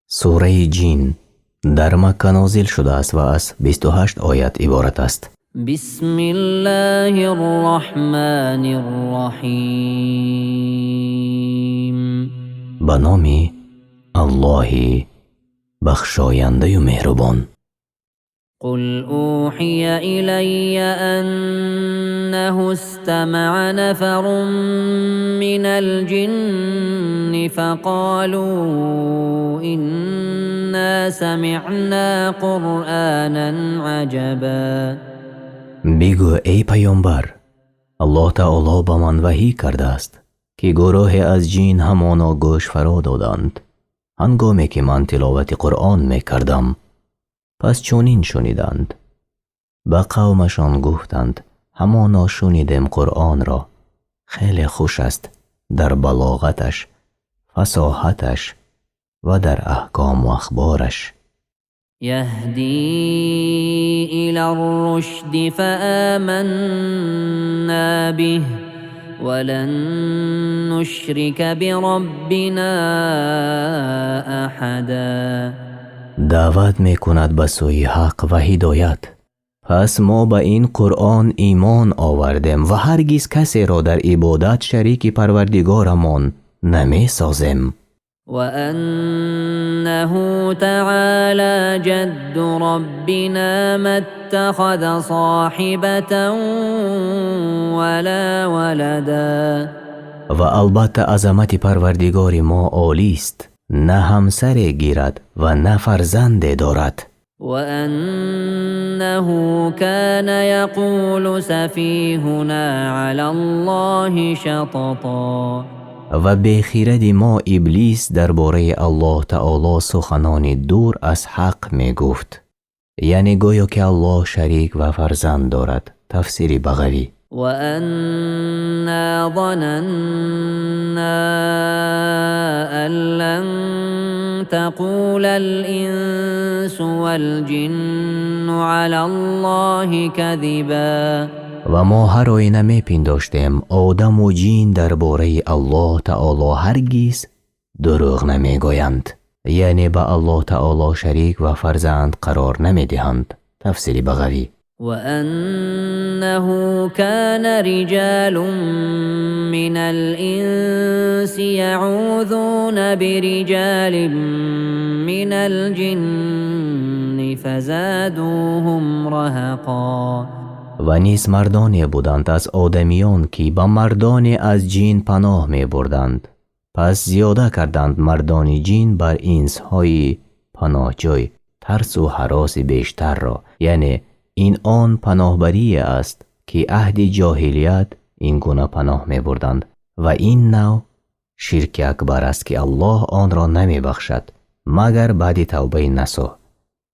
Сураи Ҷин дар Макка нозил шудааст ва аз 28 оят иборат аст. بسم الله الرحمن الرحيم. Ба номи Аллоҳи бахшояндаю меҳрубон. قل أوحي إلي أنه استمع نفر من الجن فقالوا إنا سمعنا قرآنا عجبا. Бигӯ, эй паёмбар: Аллоҳ таоло ба ман ваҳӣ кардааст, ки гурӯҳе аз ҷин ҳамоно гӯш фаро доданд, ҳангоме ки ман тиловати Қуръон мекардам. Пас чунин шуниданд, ба қавмашон гуфтанд: «Ҳамоно шунидем Қуръонро, хеле хуш аст дар балоғаташ, фасоҳаташ ва дар аҳкому ахбораш.» يهدي إلى الرشد فآمنا به ولن نشرك بربنا أحدا. Даъват мекунад ба сӯи ҳақ ва ҳидоят. Пас мо ба ин Қуръон имон овардем ва ҳаргиз касеро дар ибодат шарики Парвардигорамон намесозем. وأنه تعالى جد ربنا ما اتخذ صاحبة ولا ولدا. Ва албатта, азамати Парвардигори мо олист, на ҳамсаре гирад ва на фарзанде дорад. وأنه كان يقول سفيهنا على الله شططا. Ва бехиради мо Иблис дар бораи Аллоҳ таоло суханони дур аз ҳақ мегуфт, яъне гӯё ки Аллоҳ шарик ва фарзанд дорад. Тафсири Бағавӣ. وأنا ظننا أن لن تقول الإنس والجن على الله كذبا. Ва мо ҳар оина мепиндоштем, одаму ҷин дар бораи Аллоҳ таоло ҳаргиз дурӯғ намегӯянд, яъне ба Аллоҳ таоло шарик ва фарзанд қарор намедиҳанд. Тафсири Бағавӣ. وأنه كان رجال من الإنس يعوذون برجال من الجن فزادوهم رهقا. Ва низ мардоне буданд аз одамиён, ки ба мардоне аз ҷин паноҳ мебурданд. Пас зиёда карданд мардони ҷин бар инсҳои паноҳҷӯй тарсу ҳароси бештарро. Яъне ин он паноҳбарие аст, ки аҳди ҷоҳилият ин гуна паноҳ мебурданд, ва ин нав ширки акбар аст, ки Аллоҳ онро намебахшад, магар баъди тавбаи насӯҳ.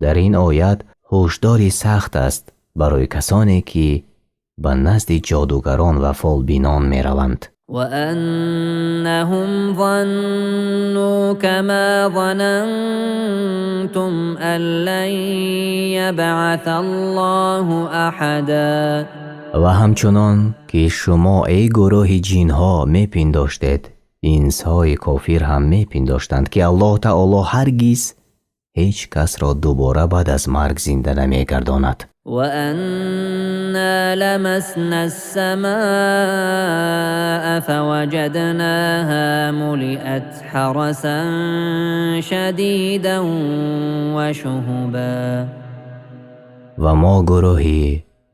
Дар ин оят ҳушдори сахт аст барои касоне, ки ба назди ҷодугарон ва фолбинон мераванд. وأنهم ظنوا كما ظننتم أن لن يبعث الله أحدا. Ва ҳамчунон ки шумо, эй гурӯҳи ҷинҳо, мепиндоштед, инсҳои кофир ҳам мепиндоштанд, ки Аллоҳ таоло ҳаргиз ҳеҷ касро дубора баъд аз марг зинда намегардонад. وأنا لمسنا السماء فوجدناها ملئت حرسا شديدا وشهبا. Ва мо, гурӯҳи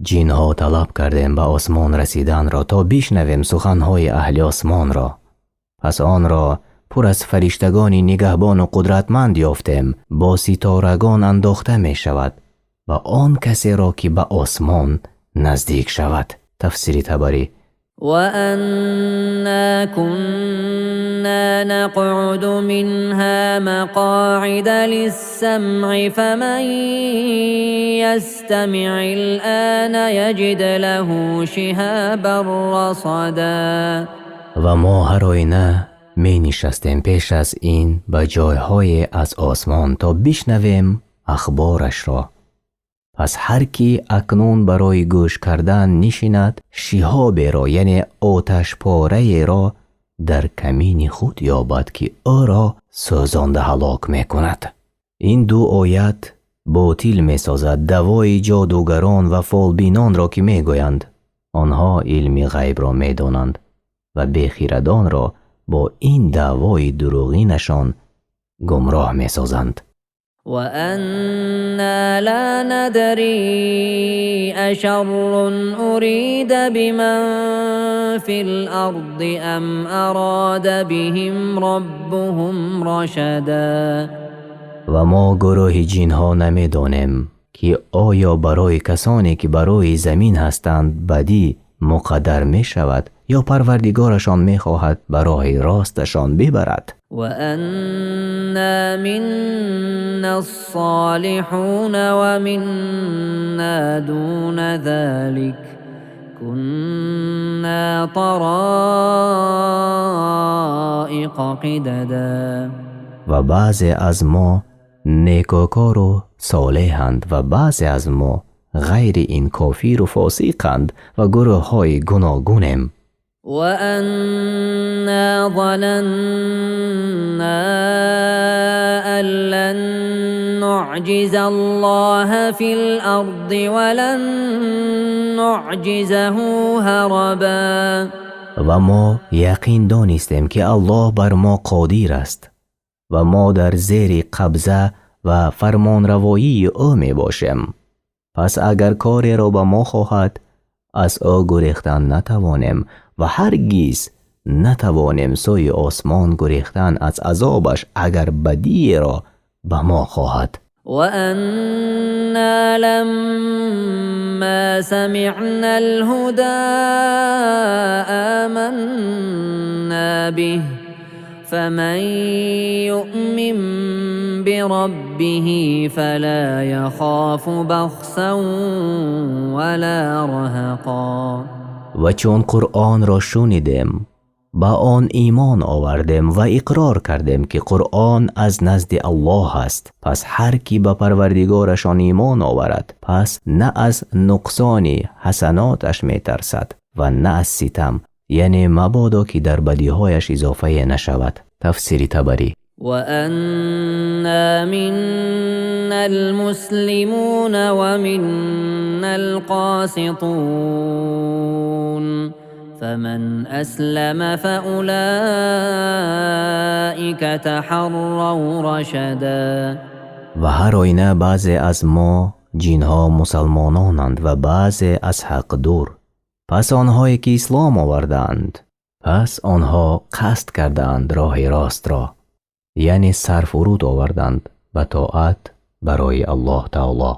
ҷинҳо, талаб кардем ба осмон расиданро, то бишнавем суханҳои аҳли осмонро. Пас онро пур аз фариштагони нигаҳбону қудратманд ёфтем. Бо ситорагон андохта мешавад ва он касеро, ки ба осмон наздик шавад. Тафсири Табарӣ. وأنا كنا نقعد منها مقاعد للسمع فمن يستمع الآن يجد له شهابا رصدا. Ва мо ҳар оина менишастем пеш аз ин ба ҷойҳое аз осмон, то бишнавем ахборашро. Пас ҳар кӣ акнун барои гӯш кардан нишинад, шиҳоберо, яъне оташпораеро. Дар камини худ ёбад, ки ӯро сӯзонда ҳалок мекунад. Ин ду оят ботил месозад даъвои ҷодугарон ва фолбинонро, ки мегӯянд, онҳо илми ғайбро медонанд ва бехирадонро бо ин даъвои дурӯғинашон гумроҳ месозанд. وأنا لا ندري أشر أريد بمن في الأرض أم أراد بهم ربهم رشدا. Ва мо гурӯҳи ҷинҳо намедонем, ки оё барои касоне, ки бар рӯи замин ҳастанд, бадӣ муқаддар мешавад ё парвардигорашон мехоҳад ба роҳи росташон бибарад. وأنا منا الصالحون ومنا دون ذلك كنا طرائق قددا. Ва баъзе аз мо некӯкору солеҳанд ва баъзе аз мо ғайри ин кофиру фосиқанд ва гурӯҳҳои гуногунем. وأنا ظننا أن لن نعجز الله في الأرض ولن نعجزه هربا. Ва мо яқин донистем, ки Аллоҳ бар мо қодир аст ва мо дар зери қабза ва фармонравоии ӯ мебошем. Пас агар кореро ба мо хоҳад, аз ӯ гурехтан натавонем ва ҳаргиз натавонем сӯи осмон гурехтан аз азобаш, агар бадиеро ба мо хоҳад. وأنا لما سمعنا الهدى آمنا به فمن يؤمن بربه فلا يخاف بخسا ولا رهقا. Ва чун Қуръонро шунидем, ба он имон овардем ва иқрор кардем, ки Қуръон аз назди Аллоҳ аст. Пас ҳар кӣ ба парвардигорашон имон оварад, пас на аз нуқсони ҳасаноташ метарсад ва на аз ситам, яъне мабодо ки дар бадиҳояш изофае нашавад. Тафсири Табарӣ. وأنا منا المسلمون ومنا القاسطون فمن أسلم فأولئك تحروا رشدا. Ва ҳар оина баъзе аз мо ҷинҳо мусалмононанд ва баъзе аз ҳақ дур. Пас онҳое, ки ислом овардаанд, пас онҳо қасд кардаанд роҳи ростро, яъне сар фуруд оварданд ба тоат барои Аллоҳ таоло.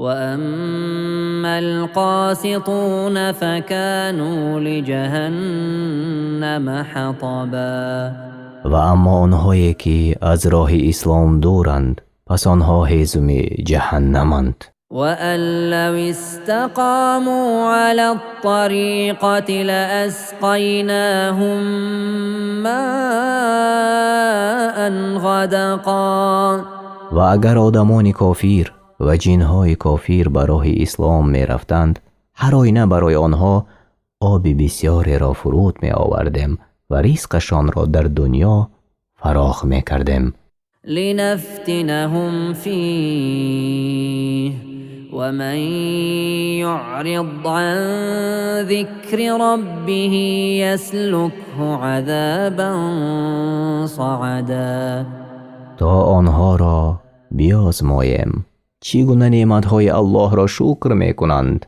وأما القاسطون فكانوا لجهنم حطبا. Ва аммо онҳое, ки аз роҳи ислом дуранд, пас онҳо ҳезуми ҷаҳаннаманд. وأن لو استقاموا على الطريقة لأسقيناهم ماء غدقا. Ва агар одамони кофир ва ҷинҳои кофир ба роҳи ислом мерафтанд, ҳар оина барои онҳо оби бисёреро фуруд меовардем ва ризқашонро дар дунё фарох мекардем. لنفتنهم فيه ومن يعرض عن ذكر ربه يسلكه عذابا صعدا. То онҳоро биозмоем, чӣ гуна неъматҳои Аллоҳро шукр мекунанд.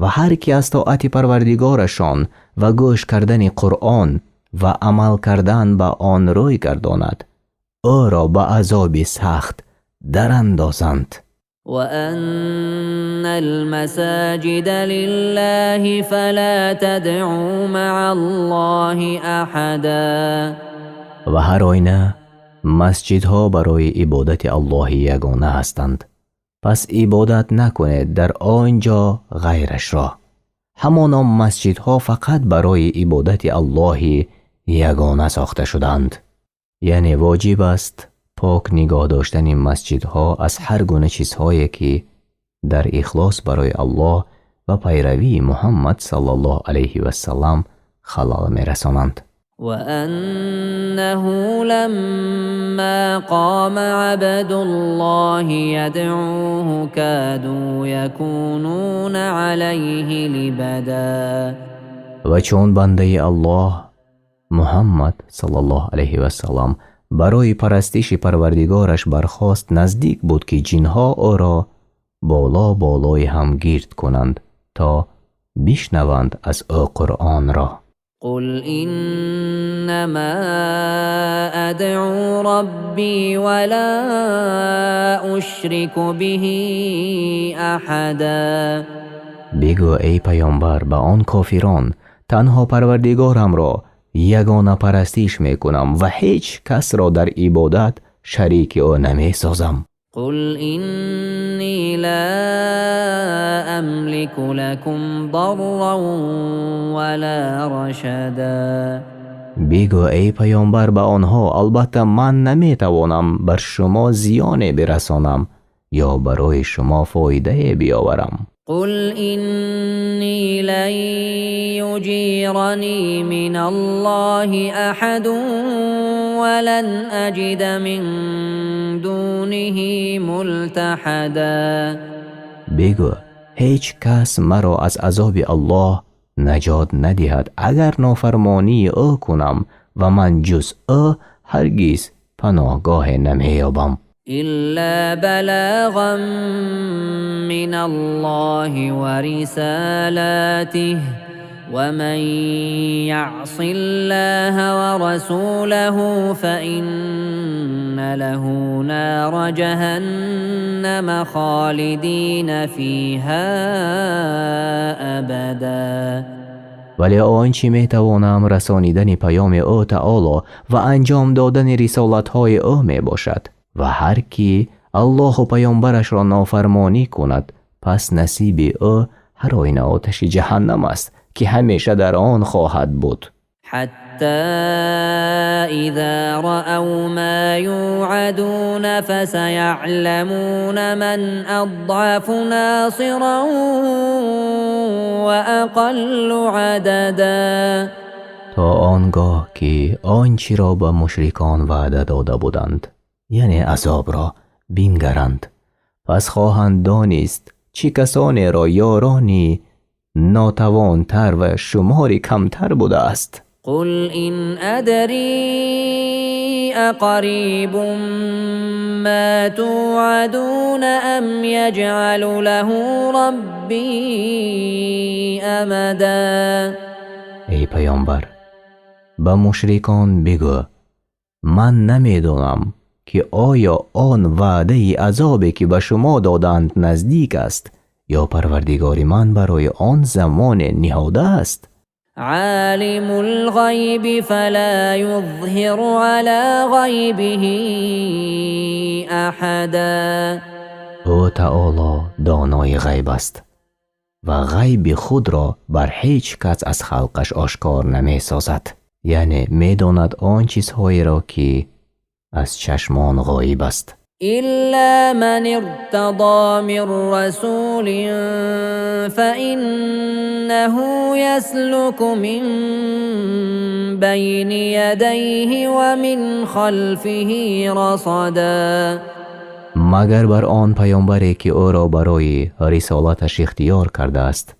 Ва ҳар ки аз тоати парвардигорашон ва гӯш кардани Қуръон ва амал кардан ба он рӯй гардонад, ӯро ба азоби сахт дарандозанд. وأن المساجد لله فلا تدعوا مع الله أحدا. Ва ҳар оина масҷидҳо барои ибодати Аллоҳи ягона ҳастанд, пас ибодат накунед дар он ҷо ғайрашро. Ҳамоно масҷидҳо фақат барои ибодати Аллоҳи ягона сохта шуданд. Яъне воҷиб аст пок нигоҳ доштани масҷидҳо аз ҳар гуна чизҳое, ки дар ихлос барои Аллоҳ ва пайравии Муҳаммад саллаллоҳу алайҳи вассалам халал мерасонанд. وأنه لما قام عبد الله يدعوه كادوا يكونون عليه لبدا. Ва чун бандаи Аллоҳ Муҳаммад саллаллоҳу алайҳи васаллам барои парастиши Парвардигораш бархост, наздик буд, ки ҷинҳо ӯро боло болои ҳам гирд кунанд, то бишнаванд аз ӯ Қуръонро. قل إنما أدعو ربي ولا أشرك به أحدا. Бигӯ, эй паёмбар, ба он кофирон: танҳо Парвардигорамро ягона парастиш мекунам ва ҳеҷ касро дар ибодат шарики ӯ намесозам. قل إني لا أملك لكم ضرا ولا رشدا. Бигӯ, эй паёмбар, ба онҳо: албатта ман наметавонам бар шумо зиёне бирасонам ё барои шумо фоидае биёварам. قل إني لن يجيرني من الله أحد ولن أجد من دونه ملتحدا. Бигӯ: ҳеҷ кас маро аз азоби Аллоҳ наҷот надиҳад, агар нофармонии ӯ кунам, ва ман ҷуз ӯ ҳаргиз паноҳгоҳе намеёбам. إلا بلاغا من الله ورسالاته، ومن يعص الله ورسوله فإن له نار جهنم خالدين فيها أبدا. Вале он чӣ метавонам, расонидани паёми ӯ таоло ва анҷом додани рисолатҳои ӯ мебошад. Ва ҳар кӣ Аллоҳу паёмбарашро нофармонӣ кунад, пас насиби ӯ ҳар оина оташи ҷаҳаннам аст, ки ҳамеша дар он хоҳад буд. حتى إذا رأوا ما يوعدون فسيعلمون من أضعف ناصرا وأقل عددا. То он гоҳ ки он чиро ба мушрикон ваъда дода буданд, яъне азобро бингаранд, пас хоҳанд донист, чӣ касонеро ёрони нотавонтар ва шумори камтар будааст. قل إن أدري أقريب ما توعدون أم يجعل له ربي أمدا. Эй паёмбар, ба мушрикон бигӯ: ман намедонам, ки оё он ваъдаи азобе, ки ба шумо доданд, наздик аст ё Парвардигори ман барои он замоне ниҳодааст. عالم الغيب فلا يظهر على غيبه أحدا. Ӯ таоло донои ғайб аст ва ғайби худро бар ҳеҷ кас аз халқаш ошкор намесозад, яъне медонад он чизҳоеро, ки аз чашмон ғоиб аст. إلا من ارتضى من رسول فإنه يسلك من بين يديه ومن خلفه رصدا. Магар бар он паёмбаре, ки ӯро барои рисолаташ ихтиёр кардааст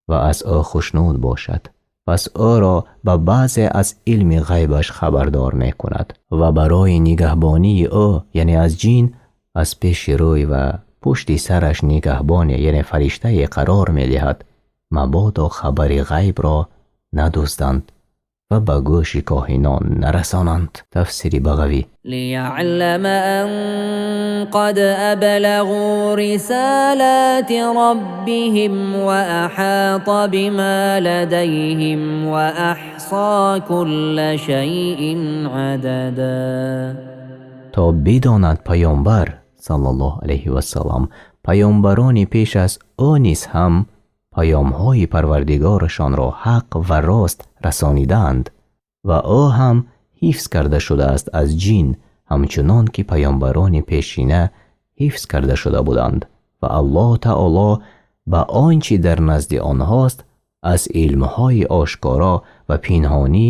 ва аз ӯ хушнуд бошад, пас ӯро ба баъзе аз илми ғайбаш хабардор мекунад ва барои нигаҳбонии ӯ, яъне аз ҷин, аз пеши рӯй ва пушти сараш нигаҳбоне, яъне фариштае қарор медиҳад, мабодо хабари ғайбро надузданд ва ба гӯши коҳинон нарасонанд. Тафсири Бағавӣ. ليعلم أن قد أبلغوا رسالات ربهم وأحاط بما لديهم وأحصى كل شيء عددا. То бидонад паёмбар саллаллоҳу алайҳи вассалам, паёмбарони пеш аз ӯ низ ҳам паёмҳои Парвардигорашонро ҳақ ва рост расонидаанд ва ӯ ҳам ҳифз карда шудааст аз ҷин, ҳамчунон ки паёмбарони пешина ҳифз карда шуда буданд, ва Аллоҳ таоло ба он чӣ дар назди онҳост аз илмҳои ошкоро ва пинҳонӣ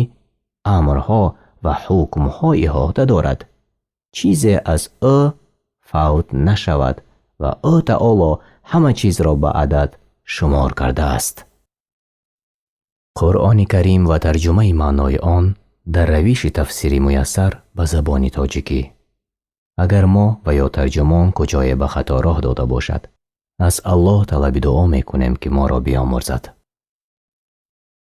Амрҳо ва ҳукмҳо иҳота дорад, чизе аз ӯ фавт нашавад ва ӯ таоло ҳама чизро ба адад шумор кардааст. Қуръони Карим ва тарҷумаи маънои он дар равиши тафсири муяссар ба забони тоҷикӣ. Агар мо ва ё тарҷумон куҷое ба хато роҳ дода бошад, аз Аллоҳ талаби дуо мекунем, ки моро биомӯрзад.